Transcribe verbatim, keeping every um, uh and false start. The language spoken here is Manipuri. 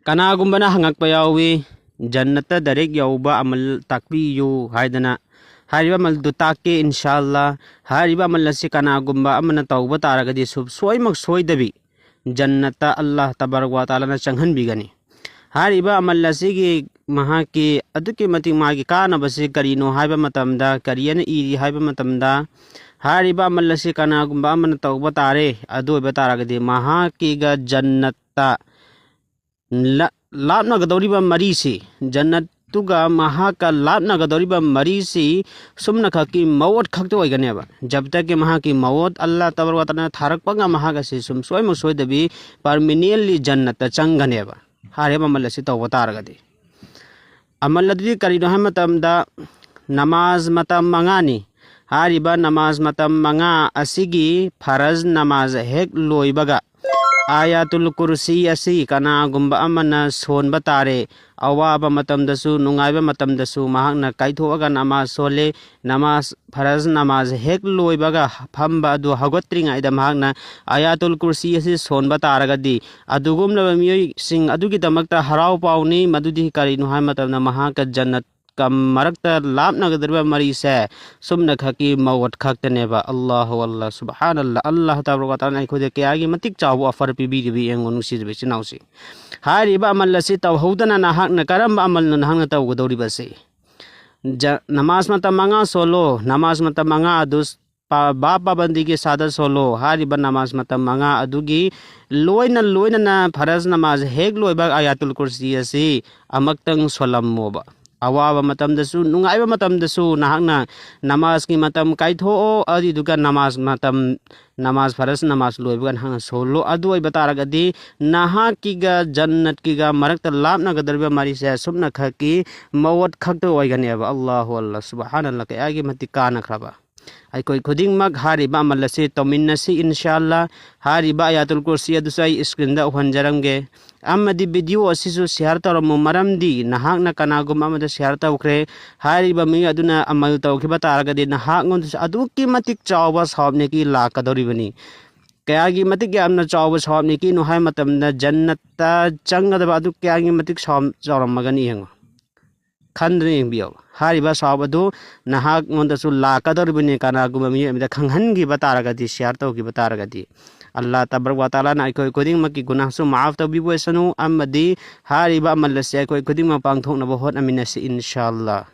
ꯀꯅꯥꯒꯨꯝꯕꯅ ꯍꯪꯉꯛꯄ ꯌꯥꯎꯏ, "ꯖꯟꯅꯠꯇ ꯗꯥꯏꯔꯦꯛ ꯌꯧꯕ ꯑꯃꯜ ꯇꯥꯛꯄꯤꯌꯨ" ꯍꯥꯏꯗꯅ꯫ ꯍꯥꯏꯔꯤꯕ ꯑꯃꯜꯗꯨ ꯇꯥꯛꯀꯦ, ꯏꯟꯁꯥ ꯑꯜꯂꯥ꯫ ꯍꯥꯏꯔꯤꯕ ꯑꯃꯜ ꯑꯁꯤ ꯀꯅꯥꯒꯨꯝꯕ ꯑꯃꯅ ꯇꯧꯕ ꯇꯥꯔꯒꯗꯤ ꯁꯨꯡꯁꯣꯏꯃꯛ ꯁꯣꯏꯗꯕꯤ ꯖꯟꯅꯠꯇ ꯑꯜꯂꯥꯍ ꯇꯕꯥꯔꯛ ꯋꯥ ꯇꯥꯂꯥꯅ ꯆꯪꯍꯟꯕꯤꯒꯅꯤ꯫ ꯍꯥꯏꯔꯤꯕ ꯑꯃꯜ ꯑꯁꯤꯒꯤ ꯃꯍꯥꯛꯀꯤ ꯑꯗꯨꯛꯀꯤ ꯃꯇꯤꯛ ꯃꯥꯒꯤ ꯀꯥꯟꯅꯕꯁꯤ ꯀꯔꯤꯅꯣ ꯍꯥꯏꯕ ꯃꯇꯝꯗ, ꯀꯔꯤ ꯑꯅ ꯏꯔꯤ ꯍꯥꯏꯕ ꯃꯇꯝꯗ, ꯍꯥꯏꯔꯤꯕ ꯑꯃꯜ ꯑꯁꯤ ꯀꯅꯥꯒꯨꯝꯕ ꯑꯃꯅ ꯇꯧꯕ ꯇꯥꯔꯦ, ꯑꯗꯨ ꯑꯣꯏꯕ ꯇꯥꯔꯒꯗꯤ ꯃꯍꯥꯛꯀꯤꯒ ꯖꯟꯅꯠꯇ ꯂꯥꯞꯅꯒꯗꯧꯔꯤꯕ ꯃꯔꯤꯁꯤ, ꯖꯟꯅꯠꯇꯨꯒ ꯃꯍꯥꯛꯀ ꯂꯥꯞꯅꯒꯗꯧꯔꯤꯕ ꯃꯔꯤꯁꯤ ꯁꯨꯝꯅꯈꯛꯀꯤ ꯃꯧꯠ ꯈꯛꯇ ꯑꯣꯏꯒꯅꯦꯕ꯫ ꯖꯕꯇꯛꯀꯤ ꯃꯍꯥꯛꯀꯤ ꯃꯧꯠ ꯑꯜꯂꯥ ꯇꯕꯥꯔꯛ ꯋꯥ ꯇꯥꯂꯥꯅ ꯊꯥꯔꯛꯄꯒ ꯃꯍꯥꯛ ꯑꯁꯤ ꯁꯨꯝ ꯁꯣꯏꯃꯛ ꯁꯣꯏꯗꯕꯤ ꯄꯔꯃꯤꯅꯦꯟꯂꯤ ꯖꯟꯅꯠꯇ ꯆꯪꯒꯅꯦꯕ, ꯍꯥꯏꯔꯤꯕ ꯑꯃꯜ ꯑꯁꯤ ꯇꯧꯕ ꯇꯥꯔꯒꯗꯤ꯫ ꯑꯃꯜ ꯑꯗꯨꯗꯤ ꯀꯔꯤꯅꯣ ꯍꯥꯏꯕ ꯃꯇꯝꯗ, ꯅꯃꯥꯖ ꯃꯇꯝ ꯃꯉꯥꯅꯤ꯫ ꯍꯥꯏꯔꯤꯕ ꯅꯃꯥꯖ ꯃꯇꯝ ꯃꯉꯥ ꯑꯁꯤꯒꯤ ꯐꯔꯖ ꯅꯃꯥꯖ ꯍꯦꯛ ꯂꯣꯏꯕꯒ, ꯑꯥꯌꯥꯇꯨꯜ ꯀꯨꯔꯁꯤ ꯑꯁꯤ ꯀꯅꯥꯒꯨꯝꯕ ꯑꯃꯅ ꯁꯣꯟꯕ ꯇꯥꯔꯦ, ꯑꯋꯥꯕ ꯃꯇꯝꯗꯁꯨ ꯅꯨꯡꯉꯥꯏꯕ ꯃꯇꯝꯗꯁꯨ ꯃꯍꯥꯛꯅ ꯀꯥꯏꯊꯣꯛꯑꯒ ꯅꯃꯥꯖ ꯁꯣꯜꯂꯦ꯫ ꯅꯃꯥꯖ, ꯐꯔꯖ ꯅꯃꯥꯖ ꯍꯦꯛ ꯂꯣꯏꯕꯒ ꯐꯝꯕ ꯑꯗꯨ ꯍꯧꯒꯠꯇ꯭ꯔꯤꯉꯩꯗ ꯃꯍꯥꯛꯅ ꯑꯥꯌꯥꯇꯨꯜ ꯀꯨꯔꯁꯤ ꯑꯁꯤ ꯁꯣꯟꯕ ꯇꯥꯔꯒꯗꯤ, ꯑꯗꯨꯒꯨꯝꯂꯕ ꯃꯤꯑꯣꯏꯁꯤꯡ ꯑꯗꯨꯒꯤꯗꯃꯛꯇ ꯍꯔꯥꯎ ꯄꯥꯎꯅꯤ꯫ ꯃꯗꯨꯗꯤ ꯀꯔꯤꯅꯣ ꯍꯥꯏꯕ ꯃꯇꯝꯗ, ꯃꯍꯥꯛꯀ ꯖꯟꯅꯠꯀ ꯃꯔꯛꯇ ꯂꯥꯞꯅꯒꯗꯧꯔꯤꯕ ꯃꯔꯤꯁꯦ ꯁꯨꯝꯅꯈꯛꯀꯤ ꯃꯧꯠ ꯈꯛꯇꯅꯦꯕ꯫ ꯑꯜꯂꯥꯍꯨ ꯑꯜꯂꯥꯍ ꯁꯨꯕꯍꯥꯅꯜꯂꯥꯍ꯫ ꯑꯜꯂꯥꯍ ꯇꯕꯥꯔꯛ ꯋꯥ ꯇꯥꯂꯥꯅ ꯑꯩꯈꯣꯏꯗ ꯀꯌꯥꯒꯤ ꯃꯇꯤꯛ ꯆꯥꯎꯕ ꯑꯣꯐꯔ ꯄꯤꯕꯤꯔꯤꯕ ꯌꯦꯡꯉꯣ, ꯅꯨꯡꯁꯤꯖꯕ ꯏꯆꯤꯟ ꯏꯅꯥꯎꯁꯤ꯫ ꯍꯥꯏꯔꯤꯕ ꯑꯃꯜ ꯑꯁꯤ ꯇꯧꯍꯧꯗꯅ ꯅꯍꯥꯛꯅ ꯀꯔꯝꯕ ꯑꯃꯜꯅꯣ ꯅꯍꯥꯛꯅ ꯇꯧꯒꯗꯧꯔꯤꯕꯁꯤ? ꯖ-, ꯅꯃꯥꯖ ꯃꯇꯝ ꯃꯉꯥ ꯁꯣꯜꯂꯣ, ꯅꯃꯥꯖ ꯃꯇꯝ ꯃꯉꯥ ꯑꯗꯨ ꯄꯥ-, ꯕꯥꯞ ꯄꯥꯕꯟꯗꯤꯒꯤ ꯁꯥꯗ ꯁꯣꯜꯂꯣ꯫ ꯍꯥꯏꯔꯤꯕ ꯅꯃꯥꯖ ꯃꯇꯝ ꯃꯉꯥ ꯑꯗꯨꯒꯤ ꯂꯣꯏꯅ ꯂꯣꯏꯅꯅ ꯐꯔꯖ ꯅꯃꯥꯖ ꯍꯦꯛ ꯂꯣꯏꯕ ꯑꯥꯌꯥꯇꯨꯜ ꯀꯨꯔꯁꯤ ꯑꯁꯤ ꯑꯃꯛꯇꯪ ꯁꯣꯜꯂꯝꯃꯣꯕ꯫ ꯑꯋꯥꯕ ꯃꯇꯝꯗꯁꯨ, ꯅꯨꯡꯉꯥꯏꯕ ꯃꯇꯝꯗꯁꯨ ꯅꯍꯥꯛꯅ ꯅꯃꯥꯖꯀꯤ ꯃꯇꯝ ꯀꯥꯏꯊꯣꯛꯑꯣ, ꯑꯗꯨꯏꯗꯨꯒ ꯅꯃꯥꯖ ꯃꯇꯝ, ꯅꯃꯥꯖ ꯐꯔꯖ ꯅꯃꯥꯖ ꯂꯣꯏꯕꯒ ꯅꯍꯥꯛꯅ ꯁꯣꯜꯂꯣ꯫ ꯑꯗꯨ ꯑꯣꯏꯕ ꯇꯥꯔꯒꯗꯤ ꯅꯍꯥꯛꯀꯤꯒ ꯖꯟꯅꯠꯀꯤꯒ ꯃꯔꯛꯇ ꯂꯥꯞꯅꯒꯗꯧꯔꯤꯕ ꯃꯔꯤꯁꯦ ꯁꯨꯞꯅꯈꯛꯀꯤ ꯃꯧꯠ ꯈꯛꯇ ꯑꯣꯏꯒꯅꯦꯕ꯫ ꯑꯜꯂꯥꯍꯨ ꯑꯜꯂꯥꯍ ꯁꯨꯕꯍꯥꯅꯜꯂꯥꯍ꯫ ꯀꯌꯥꯒꯤ ꯃꯇꯤꯛ ꯀꯥꯟꯅꯈ꯭ꯔꯕ꯫ ꯑꯩꯈꯣꯏ ꯈꯨꯗꯤꯡꯃꯛ ꯍꯥꯏꯔꯤꯕ ꯑꯃꯜ ꯑꯁꯤ ꯇꯧꯃꯤꯟꯅꯁꯤ, ꯏꯟꯁꯥ ꯑꯜꯂꯥꯍ꯫ ꯍꯥꯏꯔꯤꯕ ꯑꯥꯌꯥꯇꯨꯜ ꯀꯨꯔꯁꯤ ꯑꯗꯨꯁꯨ ꯑꯩ ꯁ꯭ꯀ꯭ꯔꯤꯟꯗ ꯎꯍꯟꯖꯔꯝꯒꯦ꯫ ꯑꯃꯗꯤ ꯚꯤꯗꯤꯑꯣ ꯑꯁꯤꯁꯨ ꯁꯤꯌꯥꯔ ꯇꯧꯔꯝꯃꯨ, ꯃꯔꯝꯗꯤ ꯅꯍꯥꯛꯅ ꯀꯅꯥꯒꯨꯝꯕ ꯑꯃꯗ ꯁꯤꯌꯥꯔ ꯇꯧꯈ꯭ꯔꯦ, ꯍꯥꯏꯔꯤꯕ ꯃꯤꯑꯣꯏ ꯑꯗꯨꯅ ꯑꯃꯜ ꯇꯧꯈꯤꯕ ꯇꯥꯔꯒꯗꯤ ꯅꯍꯥꯛꯉꯣꯟꯗꯁꯨ ꯑꯗꯨꯛꯀꯤ ꯃꯇꯤꯛ ꯆꯥꯎꯕ ꯁꯥꯎꯞꯅꯦꯀꯤ ꯂꯥꯛꯀꯗꯧꯔꯤꯕꯅꯤ꯫ ꯀꯌꯥꯒꯤ ꯃꯇꯤꯛ ꯌꯥꯝꯅ ꯆꯥꯎꯕ ꯁꯋꯥꯕꯅꯤ ꯀꯤꯅꯣ ꯍꯥꯏꯕ ꯃꯇꯝꯗ, ꯖꯟꯅꯠꯇ ꯆꯪꯒꯗꯕ ꯑꯗꯨ ꯀꯌꯥꯒꯤ ꯃꯇꯤꯛ ꯁꯋꯥꯕ ꯆꯥꯎꯔꯝꯃꯒꯅꯤ ꯌꯦꯡꯉꯨ꯫ ꯈꯟꯗꯨꯅ ꯌꯦꯡꯕꯤꯌꯣ꯫ ꯍꯥꯏꯔꯤꯕ ꯁꯋꯥꯕ ꯑꯗꯨ ꯅꯍꯥꯛꯉꯣꯟꯗꯁꯨ ꯂꯥꯛꯀꯗꯧꯔꯤꯕꯅꯤ, ꯀꯅꯥꯒꯨꯝꯕ ꯃꯤꯑꯣꯏ ꯑꯃꯗ ꯈꯪꯍꯟꯈꯤꯕ ꯇꯥꯔꯒꯗꯤ, ꯁꯤꯌꯥꯔ ꯇꯧꯈꯤꯕ ꯇꯥꯔꯒꯗꯤ꯫ ꯑꯜꯂꯥꯍ ꯇꯕꯥꯔꯛ ꯋꯥ ꯇꯥꯂꯥꯅ ꯑꯩꯈꯣꯏ ꯈꯨꯗꯤꯡꯃꯛꯀꯤ ꯒꯨꯅꯥꯍꯁꯨ ꯃꯥꯐ ꯇꯧꯕꯤꯕ ꯑꯣꯏꯁꯅꯨ, ꯑꯃꯗꯤ ꯍꯥꯏꯔꯤꯕ ꯑꯃꯜ ꯑꯁꯤ ꯑꯩꯈꯣꯏ ꯈꯨꯗꯤꯡꯃꯛ ꯄꯥꯡꯊꯣꯛꯅꯕ ꯍꯣꯠꯅꯃꯤꯟꯅꯁꯤ, ꯏꯟꯁꯥ ꯑꯜꯂꯥꯍ꯫